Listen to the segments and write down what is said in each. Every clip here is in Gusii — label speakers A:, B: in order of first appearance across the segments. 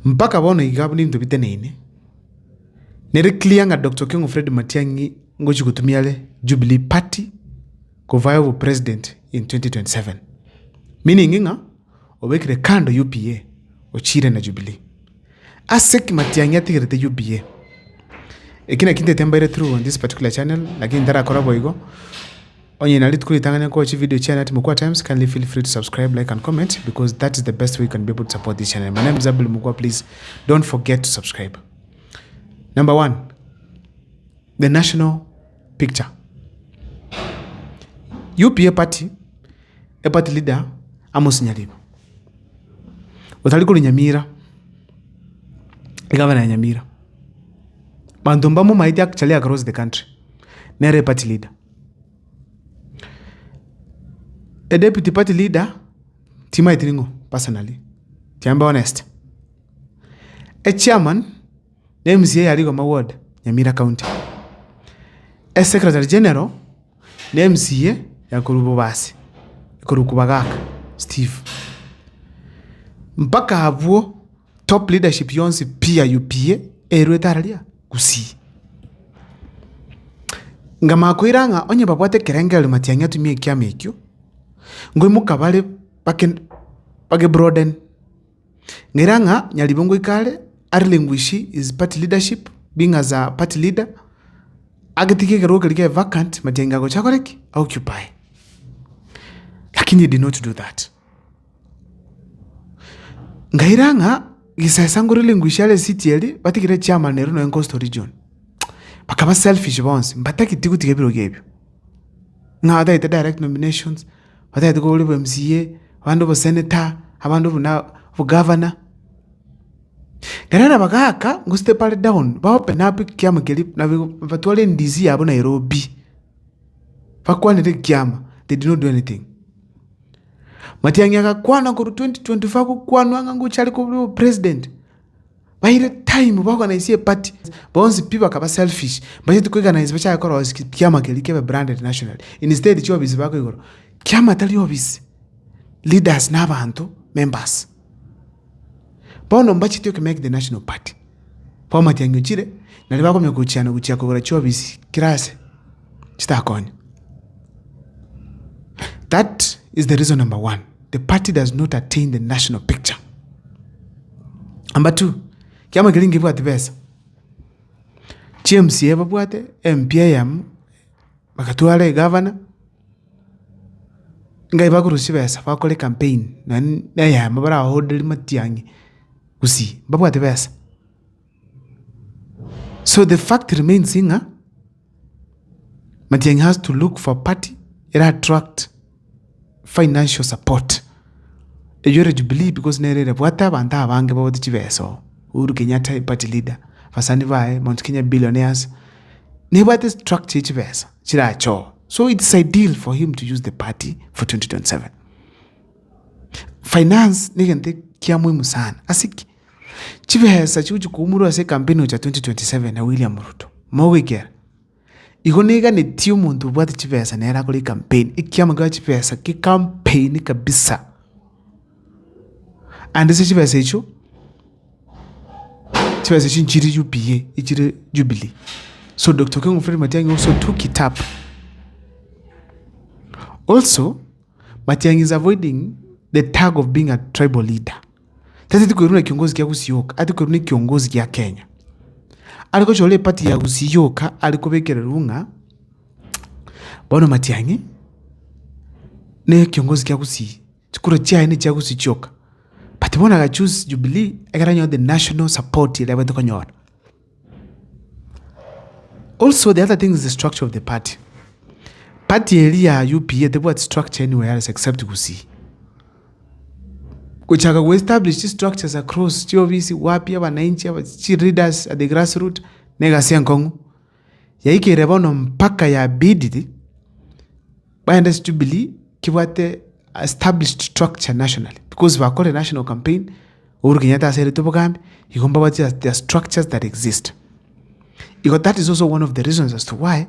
A: Mpaka bono iga buna ebinto biteneine, nere clear ng'a Doctor Okengo Fred Matiang'i ngochia gotumia are Jubilee Party kovaya obopresident in 2027. Meaning ng'a obekire kando UPA ochire na Jubilee. Ase ki Matiang'i atigerete UPA? Eki nakio ntete mbaire through on this particular channel lakini ntarakora boigo, onye na rituko ritang'ani nkoa chivideo chiane at Mokua Times kindly feel free to subscribe, like and comment because that is the best way you can be able to support this channel. My name is Abel Mokua please don't forget to subscribe. Number one, the national picture. UPA party, e party leader Amos Nyaribo otari korwa Nyamira, egavana ya Nyamira, banto mbamomaete actually across the country, nere party leader. E deputy party leader, timaeti ning'o personally, tiga mbe honest. E chairman, ne MCA ya Rigoma ward, Nyamira county. E secretary general, ne MCA ya korwa Bobasi, korwa Kubagaka, Steve. Mpaka abwo top leadership yonsi pi ya UPA erwete araria Gusii. Ngamanya koira ng'a onye babwate ekerengererio Matiang'i atumie ekiama ekio, nkoimoka bare bake bake broaden. Ng'aira ng'a Nyaribo ngoika are, arelinguish his party leadership, being as a party leader, agetige ekerogo keria kebe vacant, Matiang'i agocha akore ki? Occupy. Lakini he did not do that. Ngaira ng'a gisesa nkorelinguish are esiti eria, batigire echairman ere nonye Coastal Region. Bakaba selfish bonsi, mbatageti gotiga ebirogo ebio. Ng'a batagete direct nominations, batagete kobori bo MCA, abande obosenator, abande buna obogavana. Ekero nabagaaka ngo step are down, ba open up ekiama keria nabi batware NDC yabo Nairobi, bakwanere ekiama, they did not do anything. Matiang'i agakwana korwa 2024 agokwanwa ng'a ngocha are koba obopresident, baire time baorganisie eparty, bonsi pi bakaba selfish, mbacheti koigananisia bachake korosia kiama keria kebe branded nationally, instead chiofisi bakoigora, kiama tari ofisi, leaders na abanto, members. Bono mbacheti ok make the national party, bono Matiang'i ochire, naria bakomanya gochiana gochia kogora chiofisi kera ase, chitakonya. That is the reason number one, the party does not attain the national picture. Number two, kiama keria nkebwati besa, chi MCA babwate, MP eyemo, bagatwara egavana, ngai bakorusia chibesa bakore ecampaign nonye na eyemo barahoderie matiang'i gusii, mbabwati besa. So the fact remains ng'a, Matiang'i has to look for a party era attract financial support. Eyio ere Jubilee because nere erebwate abanto abange babwate chibesa oo, Uhuru Kenyatta party leader, abasani baye, Mount Kenya billionaires, nebwate structure ye chibesa chirache oo. So it's ideal for him to use the party for 2027. Finance na egento kia muhimu sana, ase ki? Chibesa chigochi koumorwa ase ecampaign gocha 2027 na William Ruto, mogoikera. Igo neganetie omonto obwate chibesa nere akore ecampaign, ekiama kia chibesa ke campaign kabisa. Ande ase chibesa echio, chibesa echio nchire UPA, echire Jubilee. So Doctor Okengo Fred Matiang'i also took it up. Also, Matiang'i is avoiding the tag of being a tribal leader. Tateti koirwa na kiongozi kia Gusii yoka, ati koirwa na ekiongozi gia Kenya. Are gochora eparty ya Gusii yoka are kobekererwa ng'a bono Matiang'i na ekiongozi kia Gusii, chikura chiaye na echia Gusii chioka. But bono aga choose Jubilee ekero anyore the national support eria abwenerete konyora. Also the other thing is the structure of the party. Party eria ya UPA tebwati structure anywhere else except Gusii. Gochaka go establish chistructures across chiofisi wapi abananchi aba chileaders at the grass root na egasi enkong'u, yaikeire bono mpaka yabidire baende ase Jubilee kebwate established structure nationally because bakorire national campaign, Uhuru Kenyatta aserete obogambi, igo mbabwate there are structures that exist. Igo that is also one of the reasons as to why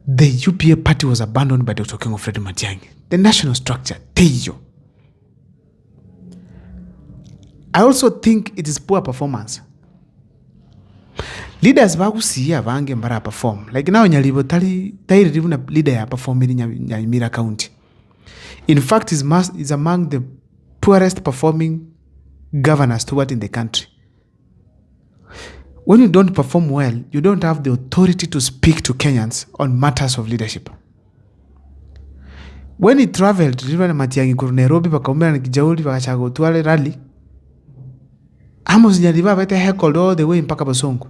A: the UPA party was abandoned by Dr. Okengo Fred Matiang'i. The national structure teiyo. I also think it is poor performance. Leaders ba Gusii abange mbara perform like now Nyaribo tari tairiri buna leader ya performiri Nyamira county. In fact is is among the poorest performing governors tobwate in the country. When you don't perform well, you don't have the authority to speak to Kenyans on matters of leadership. When he traveled riria na Matiang'i korwa Nairobi bakaumerana Kijauri bagachaka gotwara erally, Amos Nyaribo abete heckled all the way mpaka Bosongo.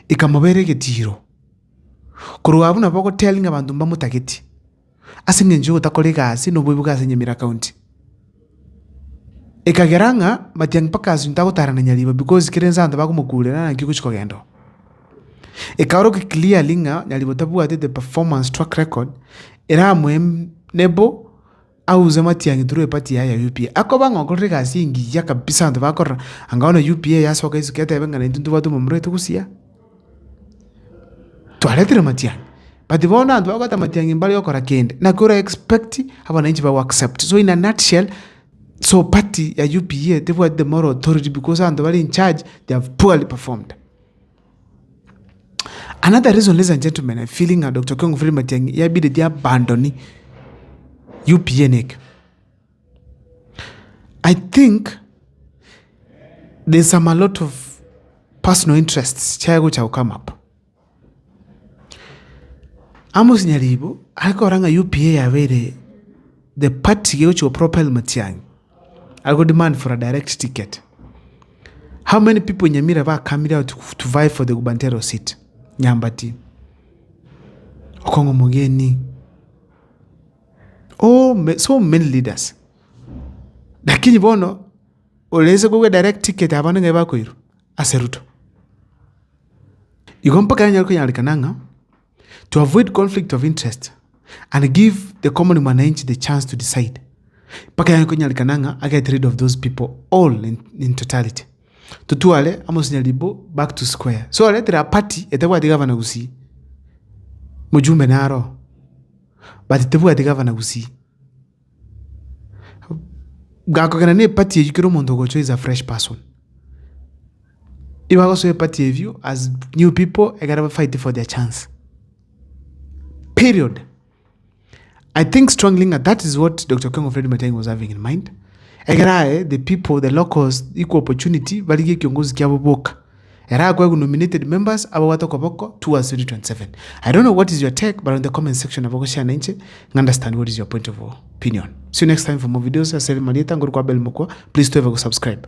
A: Ekamobera egetiro. Korwa abwo nabo ogotell ng'a abanto mbamotageti. Ase eng'encho yogotakora egasi na oboibi bwa ase Nyamira County. Ekagera ng'a Matiang'i mpaka ase tagotara na Nyaribo because kera ense abanto bakomokurera naki ogochi kogenda oo. Ekaorokia clearly ng'a Nyaribo tabwati the performance track record eramoe enable ause Matiang'i through eparty yaye ya UPA. Akoba ng'a okorire egasi engiya kabisa abanto bakorora anga bono UPA yasoka isiko etebe ng'a naintwe ntobwate omomura oito gusii. Twaretire Matiang'i, but bono abanto bagwata Matiang'i mbare gokora kende, naki ora expect abananchi bago accept. So in a nutshell, so party ya UPA tebwati the moral authority because abanto bare in charge they have poorly performed. Another reason ladies and gentlemen I feeling ng'a Doctor Okengo Fred Matiang'i yabideti abandon UPA neke. I think there's some a lot of personal interests chiaye gocha go come up. Amos Nyaribo are korora ng'a UPA yabeire the party gegochi go propel Matiang'i, are go demand for a direct ticket. How many people in Nyamira ba coming out to vie for the gubernatorial seat? Nyambati, Okong'o Mogeni. Oh me so many leaders. Lakini bono, orese kogwa direct ticket abande ng'ai bakoirwa? Ase Ruto. Igo mpaka yanyare konyarekana ng'a to avoid conflict of interest and give the common mwananchi the chance to decide, mpaka yanyare konyarekana ng'a a get rid of those people all in in totality. Totware Amos Nyaribo back to square. So oretire a party etabwati gavana gusii, mojumbe naro oo. But tebwati gavana gusii. Gakogenda na eparty eywo kera omonto ogocha is a fresh person. Ibagosoa eparty eywo as new people ekero ba fight for their chance. Period. I think strongly ng'a that is what Doctor Okengo Fred Matiang'i was having in mind, ekero aye the people, the locals equal opportunity barigie ekiongozi kiabo boka. Ere akoegwa nominated members ababwate okoboko towards 2027. I don't know what is your take but on the comment section nabo ogoshare nainche ng'a understand what is your point of opinion. See you next time for more videos ase marieta ngorokwa Abel Mokua please twebe go subscribe.